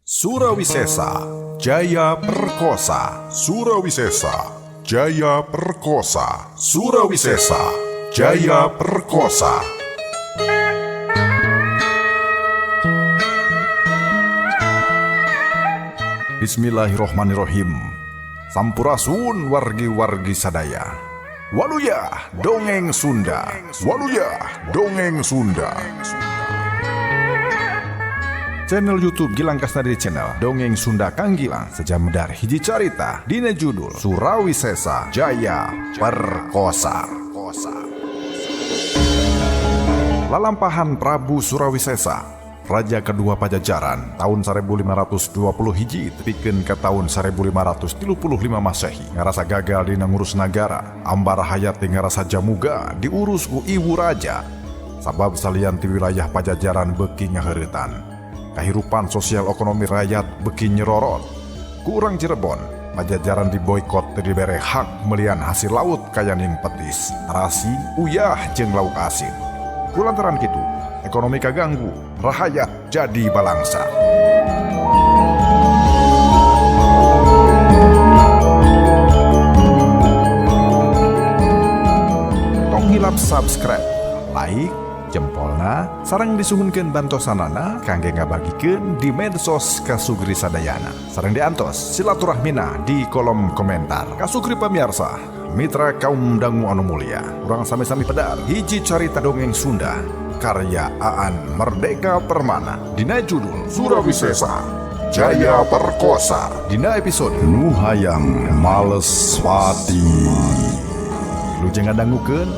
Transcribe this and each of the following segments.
Surawisesa Jaya Perkosa. Surawisesa Jaya Perkosa. Surawisesa Jaya Perkosa. Bismillahirrohmanirrohim. Sampurasun wargi-wargi sadaya. Waluya dongeng Sunda. Waluya dongeng Sunda. Channel YouTube Gilang Kasnadi Channel Dongeng Sunda Kang Gilang sejamedar hiji carita dina judul Surawisesa Jaya Perkosa. Lalampahan Prabu Surawisesa, raja kedua Pajajaran tahun 1520 hiji tepikeun ka tahun 1535 Masehi, ngarasa gagal dina ngurus nagara, ambar hayat ngarasa jamuga diurus ku ibu raja. Sabab salian ti wilayah Pajajaran beuki ngaheuretan. Kahirupan sosial ekonomi rakyat beuki nyerorot. Ku urang Cirebon, Pajajaran diboikot teu dibere hak melian hasil laut kayanin petis, terasi, uyah jeung lauk asin. Kulantaran kitu, ekonomi kaganggu, rahayat jadi balangsa. Tong hilap subscribe, like, jempolna, sareng disuhunkeun bantosanana kangge ngabagikeun di medsos Kasugri sadayana. Sareng diantos silaturahmina di kolom komentar. Kasugri pamiarsa, mitra kaum dangu anu mulia, urang sami-sami pedar hiji carita dongeng Sunda karya Aan Merdeka Permana dina judul Surawisesa Jaya Perkosa dina episode Nu Hayang Males Pati. Lujeng ngadangukeun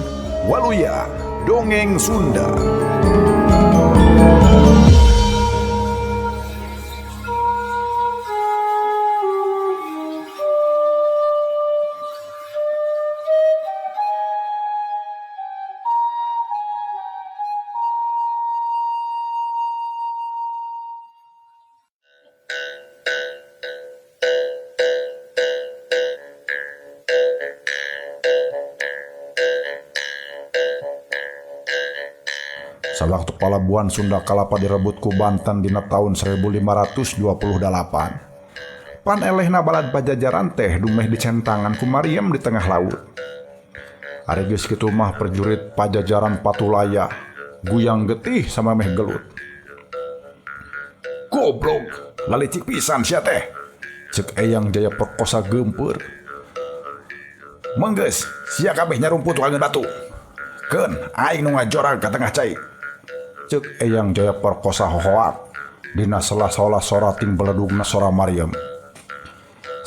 Waluya Dongeng Sunda. Sawaktu palabuhan Sunda Kalapa direbut ku Banten dina tahun 1528. Pan elehna balad Pajajaran teh dumeh dicentangan ku Mariam di tengah laut. Ari geus kitu mah prajurit Pajajaran patulaya, guyang getih sama meh gelut. Goblok, lalicik pisan sia teh. Ceuk Eyang Jaya Perkosa geumpeur. Menggeus, sia kabeh nyarumput wangeun batu. Keun, aing nu ngajorag ka tengah cai. Ceuk Eyang Jaya Perkosa hohoak dina sela-sela sora ting beledugna sora Mariam.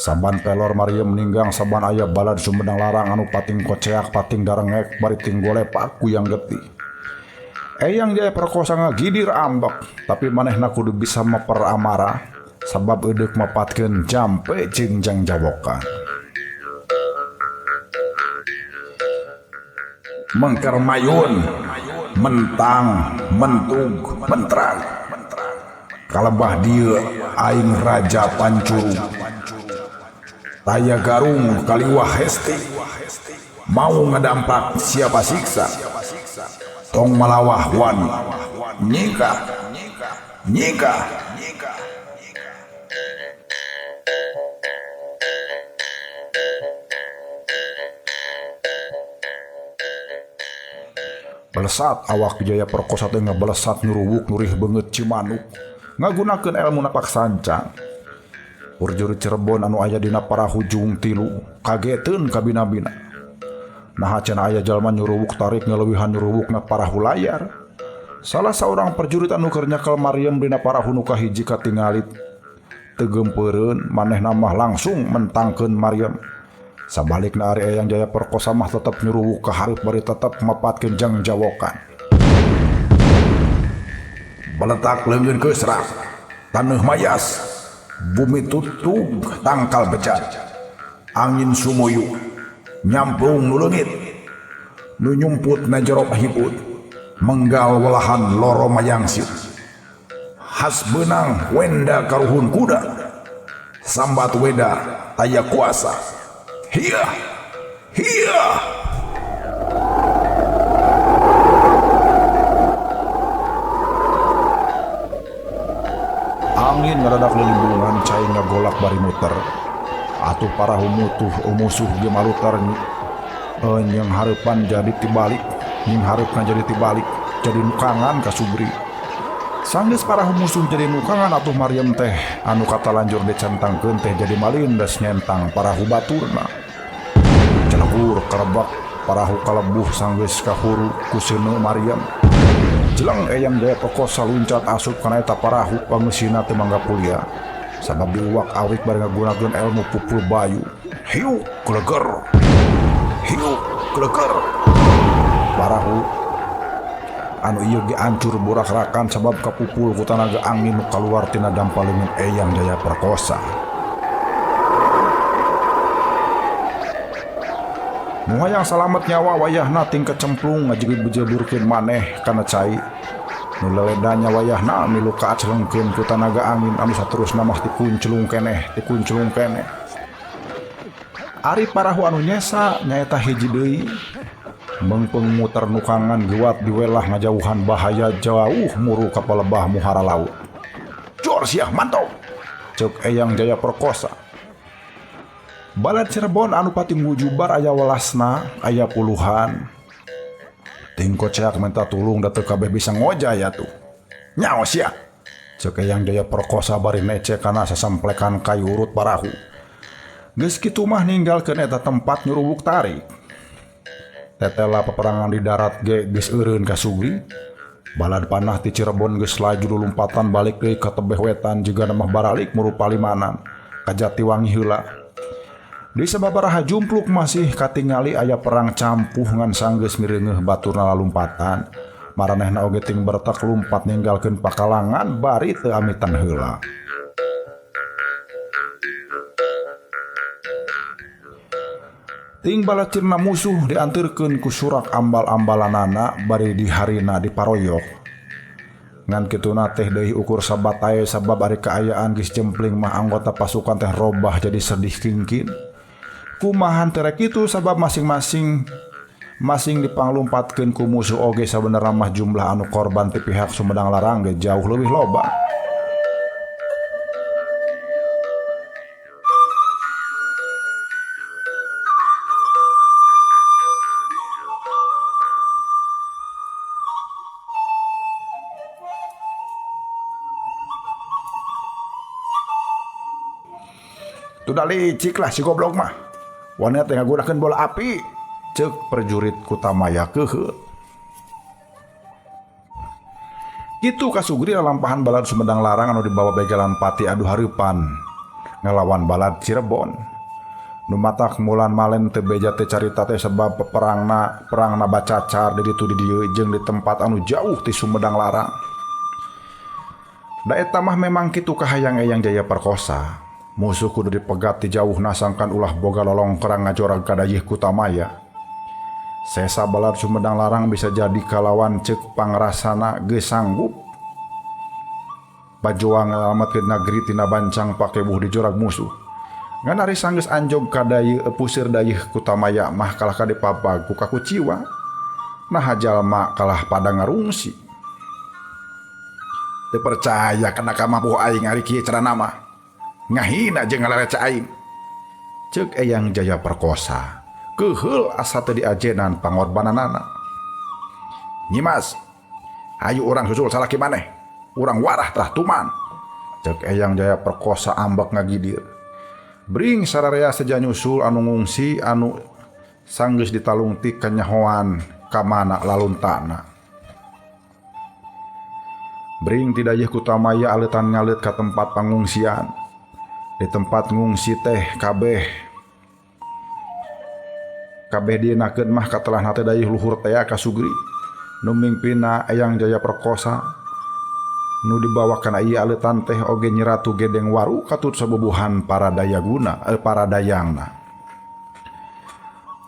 Saban pelor Mariam ninggang saban aya balad Sumedang Larang anu pating koceak pating darengek bari ting golepak kuyang getih. Eyang Jaya Perkosa ngagidir ambek, tapi manehna kudu bisa meper amarah sabab eudeuk mapatkeun jampe jeung jangjawokan. Mengker mayun, mentang, mentug, mentrang. Kalebah dieu aing raja pancuru. Taya garung kaliwah hesti. Mau ngedampak siapa siksa. Tong malawah wani. Nyika, nyika. Belesat awak Jaya Perkosa teh ngabelesat nyuruwuk nurih beungeut Cimanuk ngagunakeun elmu napak sancang. Prajurit Cirebon anu aya dina parahu jung tilu kageteun kabina-bina. Naha cenah aya jalma nyuruwuk tarik ngaleuwihan nyuruwukna parahu layar. Salah saurang prajurit anu keur nyekel Mariam dina parahu nu kahiji katingali teu geumpeureun, manehna mah langsung mentangkeun Mariam. Sabalikna ari Eyang Jaya Perkosa mah tetep nyuruwuk ka hareup bari tetep mapatkeun jangjawokan. Beletak leungeun keusrak, taneuh mayas, bumi tutug tangkal bejat. Angin sumuyu, nyamplung nu leungit, nu nyumput na jero pahiput, menggal welahan loro mayangsit. Has beunang wenda karuhun kuda, sambat weda taya kuasa. Hiya! Hiya! Angin ngadadak lilibungan cai ngagolak bari muter. Atuh parahu mutuh musuh ge malutar jeung hareupan jadi tibalik, jeung hareupna jadi tibalik, jadi nukangan ka Sugri. Sanggeus parahu musuh jadi nukangan atuh Maryam teh anu katalanjur dicentangkeun teh jadi malindes nyentang parahu baturna. Celegur karebak parahu kalebuh sanggeus kahuru ku seuneu Maryam. Jeleng Eyang Jaya Perkosa luncat asup kana eta parahu pangeusina teu mangga kuliah. Sabab diuwak awik bari ngagunakeun elmu pupul bayu. Hiuk geleger. Hiuk geleger. Parahu anu ieu ge ancur borak-rakan sabab kapupul ku tanaga angin nu kaluar tina dampaleungeun Eyang Jaya Perkosa. Nu hayang salamet nyawa wayahna ting kecemplung ngajebur-jeburkeun maneh kana cai. Nu leledanya wayahna milu kaaclengkeun ku tanaga angin anu saterusna mah dikunclung keneh, dikunclung keneh. Ari parahu anu nyesa nyaeta hiji deui. Mengpeng muter nukangan gewat diwelah ngajauhan bahaya jauh muru ka palebah muhara laut. Jor siah mantau, ceuk Eyang Jaya Perkosa. Balad Cirebon anu pati ngujubar aya welasna, aya puluhan. Ting koceak minta tulung da teu kabeh bisa ngojay atuh. Nyaho sia, ceuk Eyang Jaya Perkosa bari nece kana sasamplekan kayu urut parahu. Geus kitu mah ninggalkeun eta tempat nyuruwuk tarik. Tetela peperangan di darat ge geus eureun ka Sugri. Balad panah ti Cirebon geus laju lulumpatan balik deui ka tebeh wetan jiga mah baralik muru palimanan ka Jatiwangi heula. Di sababaraha jumpluk masih katingali aya perang campuh ngan sanggeus mireungeuh baturna lalumpatan. Maranehna oge ting bertak lumpat ninggalkeun pakalangan bari teu amitan heula. Ting balacirna musuh dianterkeun ku surak ambal-ambalanana bari diharina diparoyok. Ngan kituna teh deui ukur sabatae sabab ari kaayaan geus jempling mah anggota pasukan teh robah jadi sedih kingkin. Kumahan terek kitu sabab masing-masing masing dipanglumpatkeun ku musuh oge sabenerna mah jumlah anu korban ti pihak Sumedang Larang ge jauh leuwih loba. Tuh licik lah si goblok mah. Wanita teh ngagunakeun bola api. Ceuk prajurit Kutamaya keuheul. Kitu kasugri lalampahan balad Sumedang Larang anu dibawa begalan pati adu hareupan ngalawan balad Cirebon. Nu matak mulan malen teu beja teh carita teh sebab peperangna perangna bacacar di ditu di dieu jeung di tempat anu jauh ti Sumedang Larang. Da eta mah memang kitu kahayang Eyang Jaya Perkosa. Musuh kudu dipegat ti jauhna sangkan ulah boga lolongkerang ngajorag ka dayeuh Kutamaya. Sesa balad Sumedang Larang bisa jadi kalawan ceuk pangrasana geus sanggup. Bajoang ngalametkeun nagri tina bancang pakebuh dijorag musuh. Ngan ari sanggeus anjog ka dayeuh puseur dayeuh Kutamaya mah kalah ka dipapag ku kakuciwa. Naha jalma kalah pada ngarungsi. Teu percaya kana kamapuh aing ari kieu carana mah. Ngahina jeung ngalereca aing. Ceuk Eyang Jaya Perkosa. Keuheul asa teu diajenan pangorbananana. Nyimas, hayu urang susul salaki maneh. Urang warah tah tuman. Ceuk Eyang Jaya Perkosa ambek ngagidir. Bring sararea seja nyusul anu ngungsi anu sanggeus ditalungtik kanyahoan ka mana laluntana. Bring ti dayeuh Kutamaya aleutan ngaleut ka tempat pangungsian. Di tempat ngungsi teh kabeh kabeh dienakeun mah katelahna teh dayeuh luhur tea ka Sugri. Nu mingpina Eyang Jaya Perkosa nu dibawa kana ieu aleutan teh oge Nyi Ratu Gedeng Waru katut sabubuhan para dayaguna para dayangna.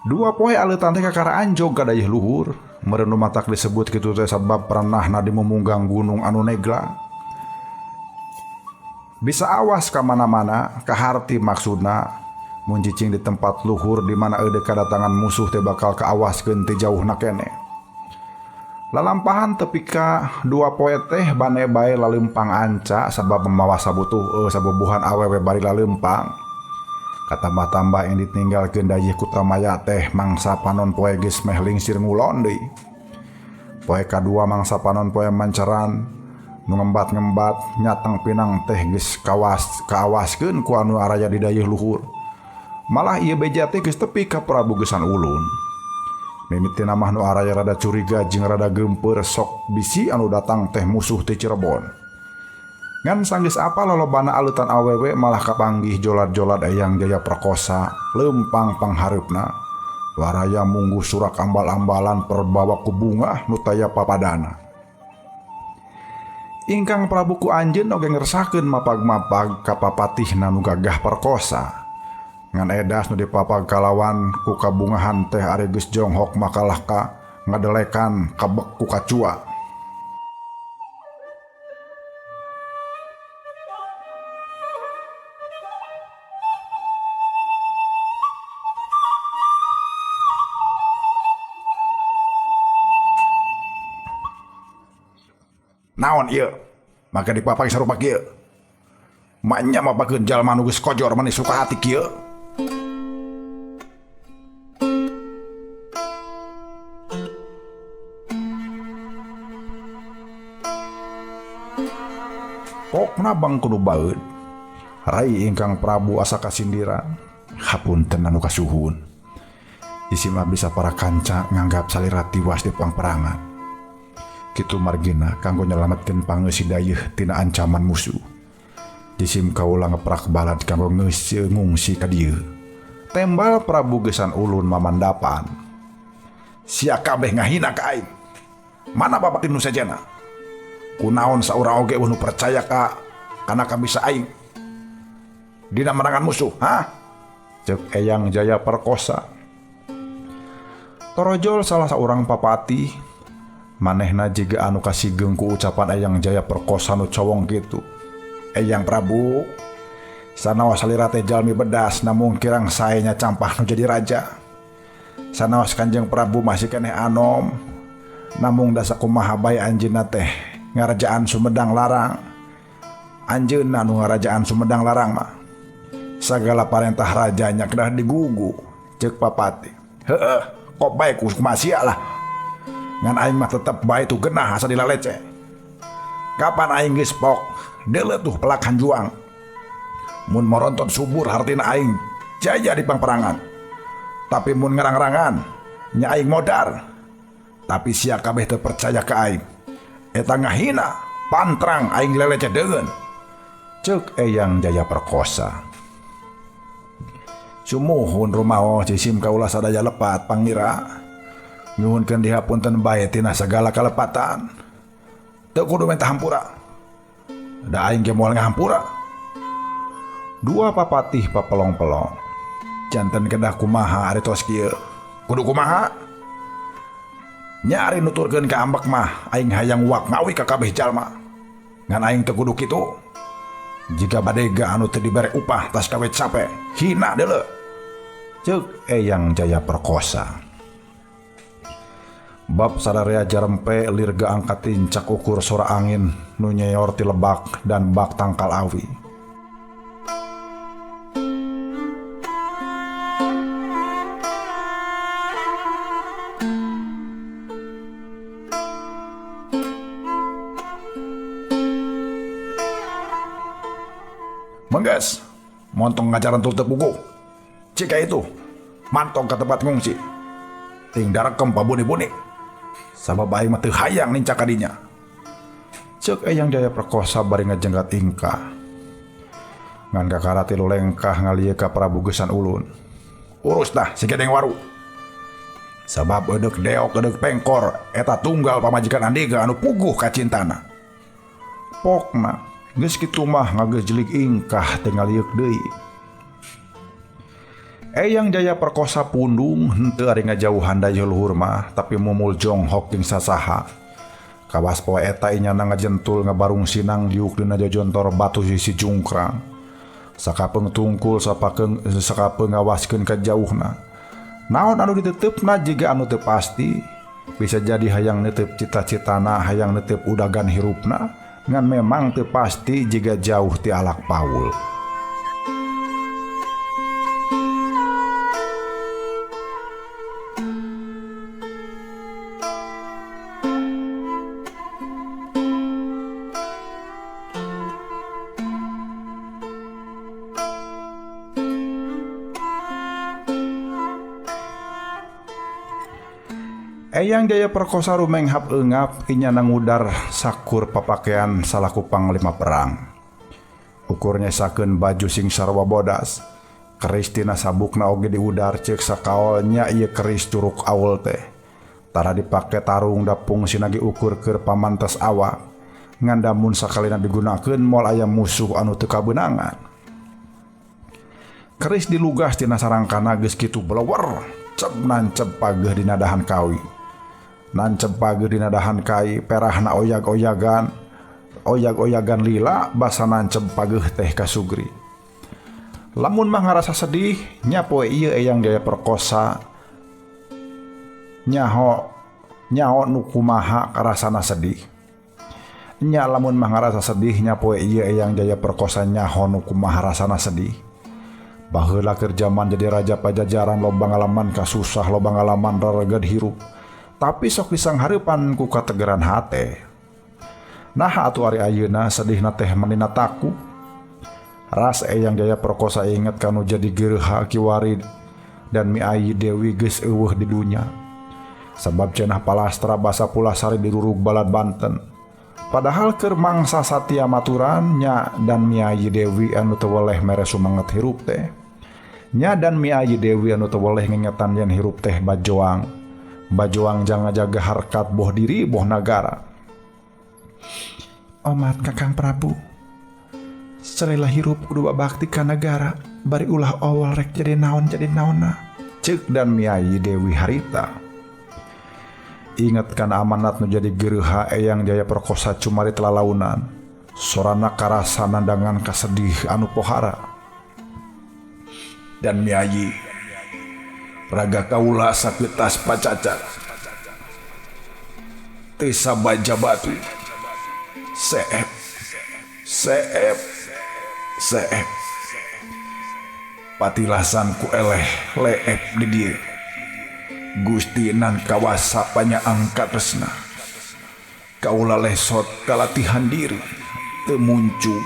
Dua poe aleutan teh kakara anjog ka dayeuh luhur. Meureun nu matak disebut kitu teh sabab pernahna dimumunggang gunung anu negla. Bisa awas ka mana-mana, kaharti maksudna. Mun cicing di tempat luhur di mana eueuh kadatangan musuh teh bakal kaawaskeun ti jauhna keneh. Lalampahan tepi ka 2 poe teh bane bae lalempang anca sabab mamawa sabutuh sabubuhan awewe bari lalempang. Katambah-tambah yang ditinggalkeun dayeuh Kutamaya teh mangsa panon poe geus meh lingsir ngulon deui. Poe kadua mangsa panon poe manceran nu ngembat-ngembat nyateng pinang teh geus kaawaskeun ku anu araya di dayeuh luhur. Malah ieu beja teh geus tepi ka Prabu Gesan Ulun. Mimitina mah nu araya rada curiga jeung rada geumpeur sok bisi anu datang teh musuh ti Cirebon. Ngan sanggeus apa lolobana aleutan awewe malah kapanggih jolad-jolad Eyang Jaya Perkosa leumpang panghareupna. Waraya mungguh surak ambal-ambalan perbawa ku bungah nu taya papadana. Ingkang Prabu ku anjeun oge ngersakeun mapag-mapag ka papatihna nu gagah perkosa. Ngan edas nu dipapag kalawan ku kabungahan teh ari geus jonghok makalah ka ngadelekan kabek ku kacua. Naon ieu? Maka dipapag sarupa kieu. Manya mapakeun jalma nu geus kojor mani suka hati kieu. Pokna bang kudu baeud. Rai ingkang Prabu asa kasindiran. Hapunten anu kasuhun. Isim abdi sapara kanca nganggap salira tiwas di pangperangan. Kitu margina kanggo nyelametkeun pangeusi dayeuh tina ancaman musuh. Jisim kaula ngeprak balad kanggo ngeuseuh ngungsi ka dieu. Tembal Prabu Gesan Ulun mamandapan. Sia kabeh ngahina ka aing. Mana bapak nu sejena? Kunaon saurang oge nu percaya ka kana kabisa aing dina merangan musuh, ha? Ceuk Eyang Jaya Perkosa. Torojol salah saurang papati manehna jiga anu kasigeung ku ucapan Eyang Jaya Perkosa nu cowong kitu. Eyang Prabu sanaos salira teh jalmi bedas namung kirang sae nya campah nu jadi raja. Sanaos Kanjeng Prabu masih keneh anom namung dasa kumaha bae anjeunna teh ngarajaan Sumedang Larang. Anjeunna nu ngarajaan Sumedang Larang mah sagala parentah rajanya kedah digugu. Ceuk papati. Heueuh, kok bae ku kumaha lah. Ngan aing mah tetep bae tu genah asa dilalece. Kapan aing geus pok deuleu tuh pelak hanjuang. Mun moronton subur hartina aing jaya di pangperangan. Tapi mun ngerang-rangan nya aing modar. Tapi sia kabeh teu percaya ka aing. Eta ngahina pantrang aing lelece deungeun. Ceuk Eyang Jaya Perkosa. Sumuhun rumaos jisim kaula sadaya lepat pangira. Nyuhunkeun dihapunten bae tina sagala kalepatan. Teu kudu minta hampura. Da aing ge moal ngahampura. Dua papatih papelong-pelong. Janten kedah kumaha ari tos kieu. Kudu kumaha? Nyari nuturkeun ka ambek mah aing hayang wak ngawi ka kabeh jalma. Ngan aing teu kudu kitu. Jika badega anu teu dibere upah tas kawe cape, hina deuleu. Ceuk Eyang Jaya Perkosa. Bab sadarea jarempe lir gaangkat tincak ukur sora angin nu nyeor ti lebak dan bak tangkal awi. Mengges, montong ngajaran tul tepugu. Jika itu, mantong ke tempat ngungsi. Ting darekem pabuni-buni. Sabab aing mah teu hayang nincak kadinya. Ceuk Eyang Jaya Perkosa bari ngajenggat ingkah. Ngan kakara tilu lengkah ngalieu ka Prabu Gesan Ulun. Urus dah si gedeng waru. Sabab eudek deok eudek pengkor eta tunggal pamajikan Andika anu puguh kacintana. Pokna geus kitu mah ngagejelik ingkah teu ngalieuk deui. Eyang Jaya Perkosa pundung henteu ari ngajauhan dayeuh luhur mah tapi mumul jonghok jeung sasaha. Kawas poe eta inyana ngajentul ngabarung sinang diuk dina jojontor batu sisi jungkrang. Sakapeung tungkul sapakeung sakapeung ngawaskeun ka jauhna. Naon anu diteteupna jiga anu teu pasti. Bisa jadi hayang netep cita-citana, hayang netep udagan hirupna, ngan memang teu pasti jiga jauh ti alak Paul. Eyang Jaya Perkosa rumenghap eungap inya nangudar sakur papakean salaku panglima perang. Ukur nyesakeun baju sing sarwa bodas. Keris tina sabukna oge diudar ceuk sakaol nya ieu keris curuk aul teh. Tara dipake tarung da fungsina ge ukur keur pamantes awak. Ngan damun sakalina digunakeun moal aya musuh anu teu kabeunangan. Keris dilugas tina sarangkana geus kitu blewer, cep nancep pageuh dina dahan kawi. Nancep pageuh dina dahan kai, perahna oyag-oyagan, oyag-oyagan lila basa nancep pageuh teh kasugri. Lamun mah ngarasa sedih, nya poe ieu Eyang Jaya Perkosa nyaho nyaho nu kumaha karasana sedih. Nya lamun mah ngarasa sedih nya poe ieu Eyang Jaya Perkosa nyaho nu kumaha rasana sedih. Baheula keur jaman jadi raja Pajajaran loba ngalaman kasusah, loba ngalaman rareged hirup. Tapi sok disanghareupan ku kategeran hate. Nah atuh ari ayeuna sedihna teh menina taku. Ras Eyang Jaya Perkosa inget kanu jadi geureuha kiwari dan miayi Dewi geus eueuh di dunya. Sabab cenah palastra basa pulasari dirurug balad Banten. Padahal keur mangsa satia maturan nya dan miayi Dewi anu teu weleh mere sumanget hirup teh. Nya dan miayi Dewi anu teu weleh ngingetan yen hirup teh bajoang. Bajoang jangan jaga harkat boh diri boh nagara. Omat Kakang Prabu, salela hirup kudu babakti ka nagara, bari ulah awal rek jadi naon jadi naonna. Ceuk dan miayi Dewi harita. Ingat kan amanat nu jadi geureuha Eyang Jaya Perkosa cumari telalaunan. Sorana karasa nandangan kasedih anu pohara. Dan miayi raga kaula sakitas pacacat teu sabaja batu. Seep seep seep patilasan ku eleh leep di dieu. Gusti nan kawasa panyaang katresna. Kaula lesot kalatihan diri teu muncu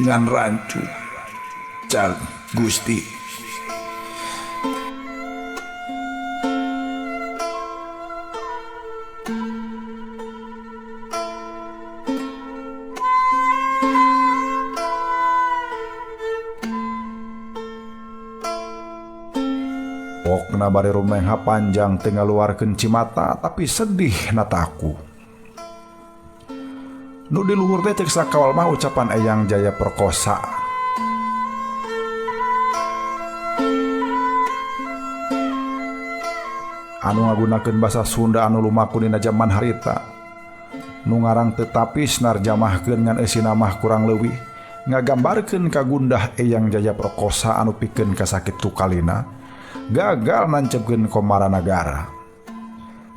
ngan rancu. Cag Gusti. Pokna bari rumengha panjang teu ngaluarkeun cimata tapi sedih nataku. Nu di luhur teh ceuk sakawal mah ucapan Eyang Jaya Perkosa. Anu ngagunakeun basa Sunda anu lumaku dina jaman harita. Nu ngarang teu tapis narjamahkeun ngan eusina mah kurang leuwih ngagambarkeun kagundah Eyang Jaya Perkosa anu pikeun kasakitu kalina. Gagal nancepkeun komara nagara.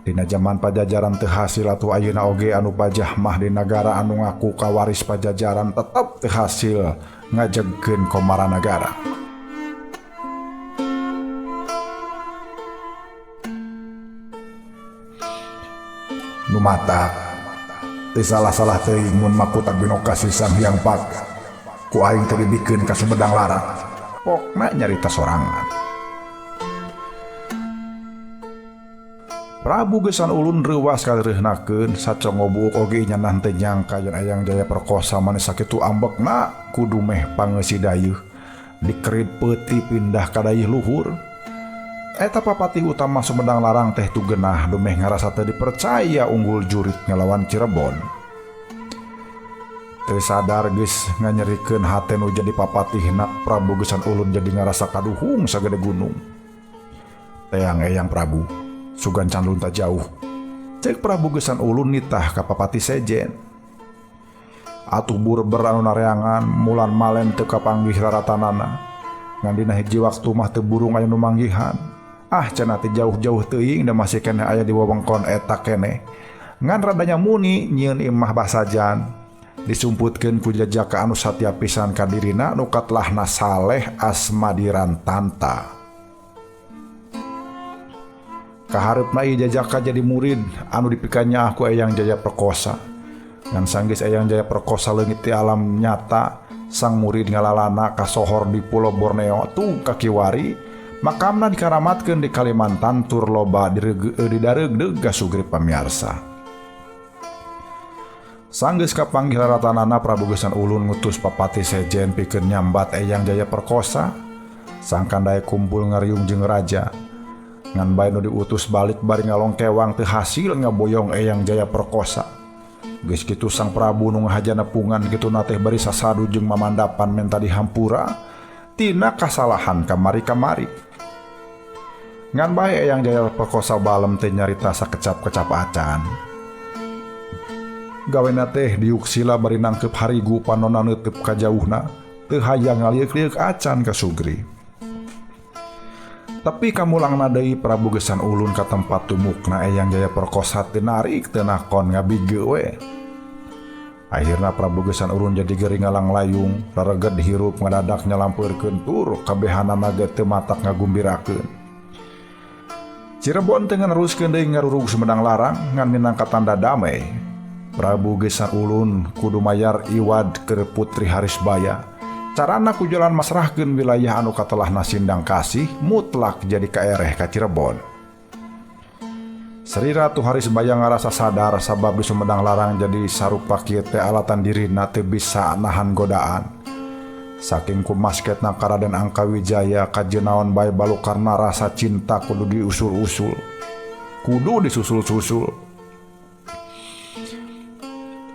Dina jaman Pajajaran teu hasil atuh ayeuna oge anu pajah mah di nagara anu ngaku kawaris Pajajaran tetep teu hasil ngajegkeun komara nagara. Nu matak teu salah-salah teuing mun makuta Binokasih Sang Hyang Pak ku aing teu dibikeun ka Sumedang Larang. Pokna nyarita sorangan. Prabu Gesan Ulun reuwas kalireuhnakeun sacongo buuk oge nyanah teu nyangka yen Eyang Jaya Perkosa manis sakitu ambekna kudu meh pangeusi dayeuh dikerit peuti pindah ka dayeuh luhur. Eta papatih utama Sumedang Larang teh tu genah dumeh ngarasa teu dipercaya unggul jurit ngalawan Cirebon. Teu sadar geus nganyerikeun hate nu jadi papatihna Prabu Gesan Ulun jadi ngarasa kaduhung sagede gunung. Teang Eyang Prabu sugan can lunta jauh. Cek Prabu Gesan Ulun nitah ka papati sejen. Atuh burber anu nareangan mulan malen teu kapanggih raratanana. Ngan dina hiji waktu mah teu burung aya nu manggihan. Ah cenah teh jauh-jauh teuing da masih keneh aya di wewengkon eta keneh. Ngan radanya muni nyieun imah basajan. Disumputkeun ku jajaka anu satia pisan ka dirina nu katelahna Saleh Asmadiran Tanta. Kahareupna ieu jajaka jadi murid anu dipikanyaah ku Eyang Jaya Perkosa. Ngan sanggeus Eyang Jaya Perkosa leungit ti alam nyata, sang murid ngalalana kasohor di Pulau Borneo tuh kakiwari, makamna dikaramatkeun di Kalimantan tur loba didareugdeug ka sugri pamiarsa. Sanggeus kapanggih raratanana Prabu Geusan Ulun ngutus papati sejen pikeun nyambat Eyang Jaya Perkosa, sangkan daek kumpul ngariung jeung raja. Ngan bae nu diutus balik bari ngalongkewang teu hasil ngaboyong Eyang Jaya Perkosa. Geus kitu sang Prabu nu ngahajana pungan kituna teh bari sasadu jeung mamandapan menta dihampura tina kasalahan kamari-kamari. Ngan bae Eyang Jaya Perkosa balem teh nyarita sakecap-kecap acan. Gawena teh diuk sila bari nangkep harigu panonna neuteub ka jauhna, teu hayang ngalieuk-lieuk acan ka Sugri. Tapi kamulangna deui Prabu Geusan Ulun ka tempat tumukna Eyang Jaya Perkosa teu narik teu nakon ngabigeu we. Akhirna Prabu Geusan Ulun jadi gering ngalang-layung, rareged hirup ngadadak nyalampeurkeun tur kabehanana ge teu matak ngagumbirakeun. Cirebon teh neruskeun deui ngarurug Sumedang Larang ngan minangka tanda damai. Prabu Geusan Ulun kudu mayar iwad keur Putri Harisbaya. Carana ku jalan masrahkeun wilayah anu katelahna Sindang Kasih mutlak jadi kaereh ka Cirebon. Sri Ratu Harisbaya ngarasa sadar sabab di Sumedang Larang jadi sarupa kieu teh alatan dirina teu bisa nahan godaan. Saking kumasketna ka Raden Angkawijaya kajeun bae balukarna rasa cinta kudu diusul-usul. Kudu disusul-susul.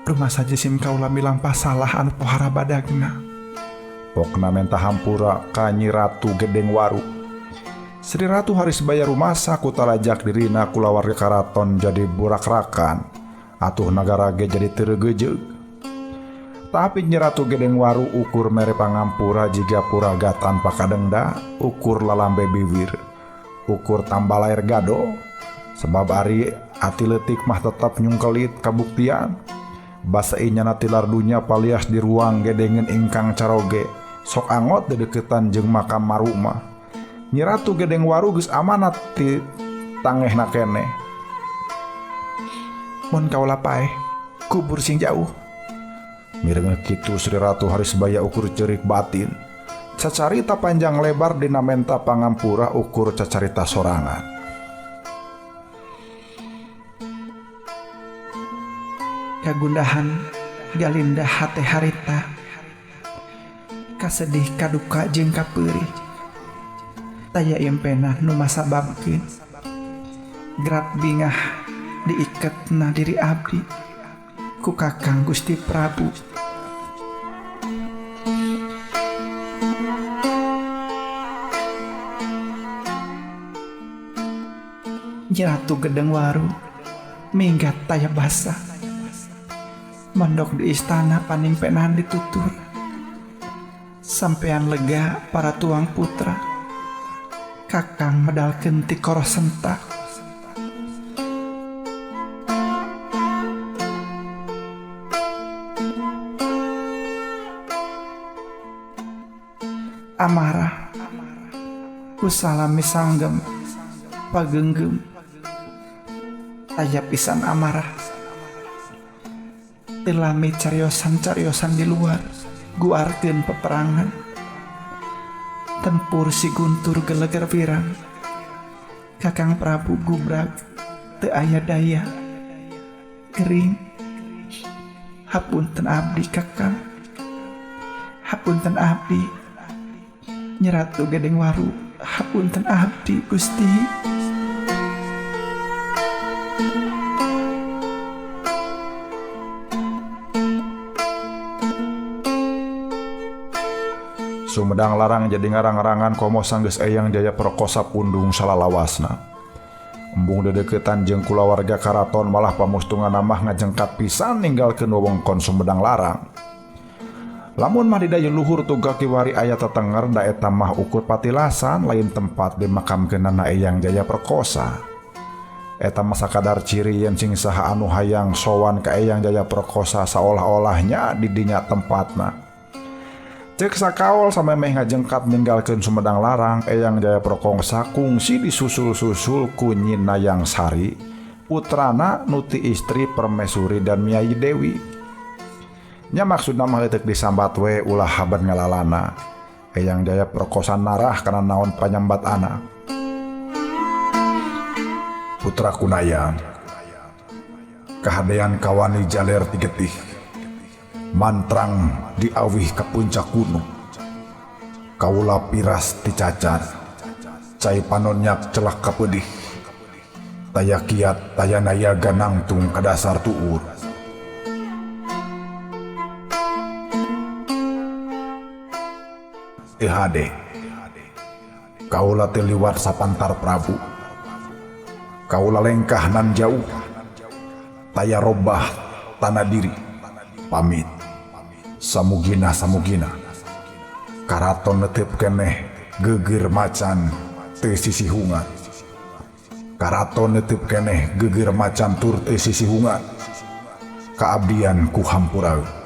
Rumah saja sim kaula milampah salah anu pohara badagna. Pokna menta hampura ka Nyi Ratu Gedeng Waru. Sri Ratu Harisbaya rumasa ku talajak dirina kulawarga karaton jadi burakrakan. Atuh nagara ge jadi teu Tapi Nyi Ratu Gedeng Waru ukur mere pangampura jiga puraga tanpa kadengda, ukur lalambe biwir, ukur tambah lair gado. Sebab ari ati leutik mah tetap nyungkelit kabuktian. Basa inyana tilar dunya palias di ruang gedengen ingkang caroge sok angot dedeketan jeung makam marumah. Nyi Ratu Gedeng Waru geus amanat ti tangehna keneh. Mun kaula paeh kubur sing jauh. Mireng kitu Sri Ratu Harisbaya ukur ceurik batin. Cacarita panjang lebar dina menta pangampura ukur cacarita sorangan. Kagundahan galindah hate harita, kasedih kaduka jeung kapeurih. Taya impena nu masababkeun grat bingah diiketna diri abdi ku Kakang Gusti Prabu. Nyi Ratu Gedeng Waru minggat taya basa. Mondok di istana paning penan ditutur. Sampean lega para tuang putra. Kakang medalkeun ti korosentak. Amarah kusalami sanggem pagenggem. Taya pisan amarah. Tilami cariosan-cariosan di luar guarkeun peperangan. Tempur si guntur geleger pirang. Kakang Prabu gubrag teu aya daya. Gering. Hapunten abdi Kakang. Hapunten abdi. Nyi Ratu Gedeng Waru, hapunten abdi Gusti. Sumedang Larang jadi ngarang-ngarangan komo sanggeus Eyang Jaya Perkosa pundung salalawasna. Embung dedeketan jeung kulawarga karaton malah pamustungan mah ngajengkat pisan ninggalkeun wewengkon Sumedang Larang. Lamun mah di dayeuh luhur tuga kiwari aya tetenger da eta mah ukur patilasan lain tempat dimakamkeunana Eyang Jaya Perkosa. Eta mah sakadar ciri yen sing saha anu hayang sowan ka Eyang Jaya Perkosa saolah-olahnya di dinya tempatna. Cek sakaol samemeh ngajengkat ninggalkeun Sumedang Larang, Eyang Jaya Perkosa kungsi disusul-susul ku Nyi Nayang Sari, putrana nuti istri Permaisuri dan Miai Dewi. Nya maksudna mah leuteuk disambat we ulah haben ngalalana. Eyang Jaya Perkosa narah kana naon panyambat anak. Putra Kunayang, kahadean kawani jaler tigetih, mantrang diawih ka puncak gunung. Kaula piras ticacar, cai panonyak celak kapedih. Taya kiat taya nayaga nangtung ka dasar tuur. Teu hade, kaula teu liwat sapantar Prabu. Kaula lengkah nan jauh, taya robah tanah diri. Pamit, samugina samugina. Karaton netep keneh geger macan teu sisihungan. Karaton netep keneh geger macan tur teu sisihungan. Kaabdian ku hampura.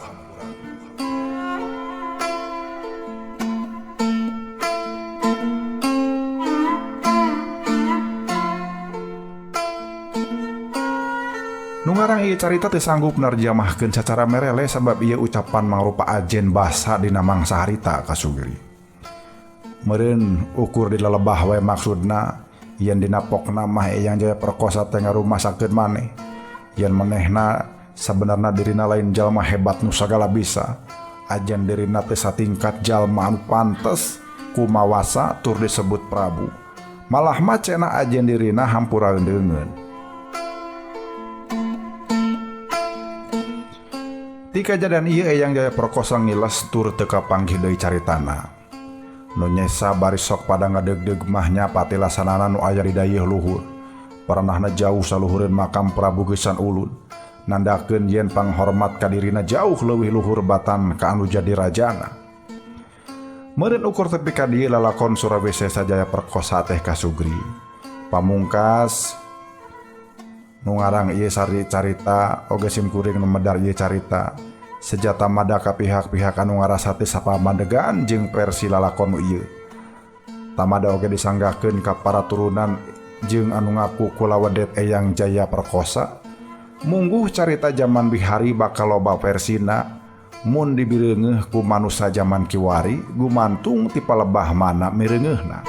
Ngarang ieu carita teu sanggup narjamahkeun sacara merele sabab ieu ucapan mangrupa ajen basa dina mangsa harita kasugri. Meureun ukur di lelebah we maksudna yen dina pokna mah Eyang Jaya Perkosa teh ngarumasakeun maneh. Yen manehna sabenerna dirina lain jalma hebat nu sagala bisa. Ajen dirina teh satingkat jalma anu pantes kumawasa tur disebut Prabu. Malah mah cenah ajen dirina hampura deungeun. Ti kajadian ieu Eyang Jaya Perkosa ngiles tur teu kapanggih deui caritana. Nu nyesa bari sok pada ngadeugdeug mah nya patilasanana nu aya di dayeuh luhur. Paranahna jauh saluhureun makam Prabu Geusan Ulun. Nandakeun yen panghormat ka dirina jauh leuwih luhur batan ka anu jadi rajana. Meureun ukur tepi ka dieu lalakon Surawisesa Jaya Perkosa teh kasugri. Pamungkas nu ngarang ieu sari carita oge sim kuring nu medar ieu carita sejata mada ka pihak-pihak anu ngarasa teu sapamandegan jeung versi lalakon nu ieu. Tamada oge disanggakeun ka para turunan jeung anu ngaku kulawedet Eyang Jaya Perkosa. Mungguh carita jaman bihari bakal loba versina mun dibireungeuh ku manusa jaman kiwari gumantung ti palebah mana mireungeuhna.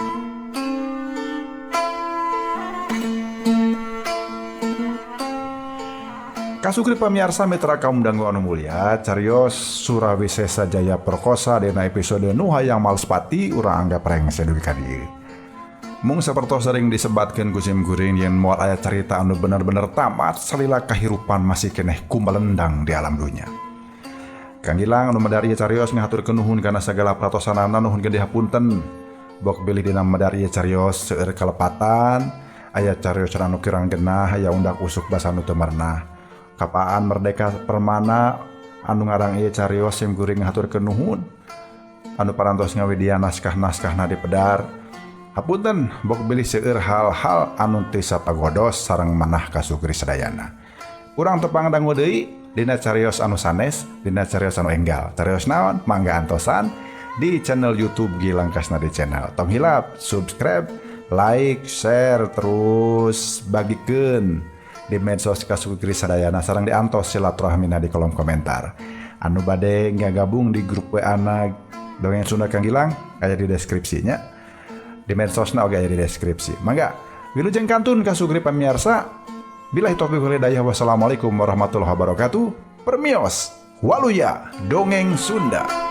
Kasugri pamiarsa mitra kaum dangu anu mulia, carios Surawisesa Jaya Perkosa dina episode nu hayang Malspati urang anggap rengse dugi ka dieu. Mung sapertos sering disebatkeun ku sim kuring yen moal aya carita anu bener-bener tamat salila kahirupan masih keneh kumalendang di alam dunya. Kang Gilang anu medar ieu carios ngahaturkeun nuhun kana sagala pratosanana, nuhun gede hapunten. Bok bilih dina medar ieu carios seueur kalepatan, aya carios anu kirang genah, aya undak usuk basa nu teu merenah. Kapaan Merdeka Permana anu ngarang ieu carios sim kuring ngahaturkeun nuhun. Anu parantos ngawidian naskah-naskahna di pedar. Hapunten bok bilih seueur hal-hal anu teu sapagodos sareng manah kasugri sadayana. Urang tepang dangu deui dina carios anu sanes, dina carios anu enggal. Carios naon? Mangga antosan di channel YouTube Gilang Kasnadi Channel. Tong hilap subscribe, like, share, terus bagikeun di medsos kasugri sadayana sareng diantos silaturahmina di kolom komentar. Anu bade ngagabung di grup WA na Dongeng Sunda Kang Gilang aya di deskripsinya. Di medsosna oge aya di deskripsi. Mangga wilujeng kantun kasugri pamiarsa. Billahi taufiq wal hidayah. Wassalamualaikum warahmatullahi wabarakatuh. Permios waluya Dongeng Sunda.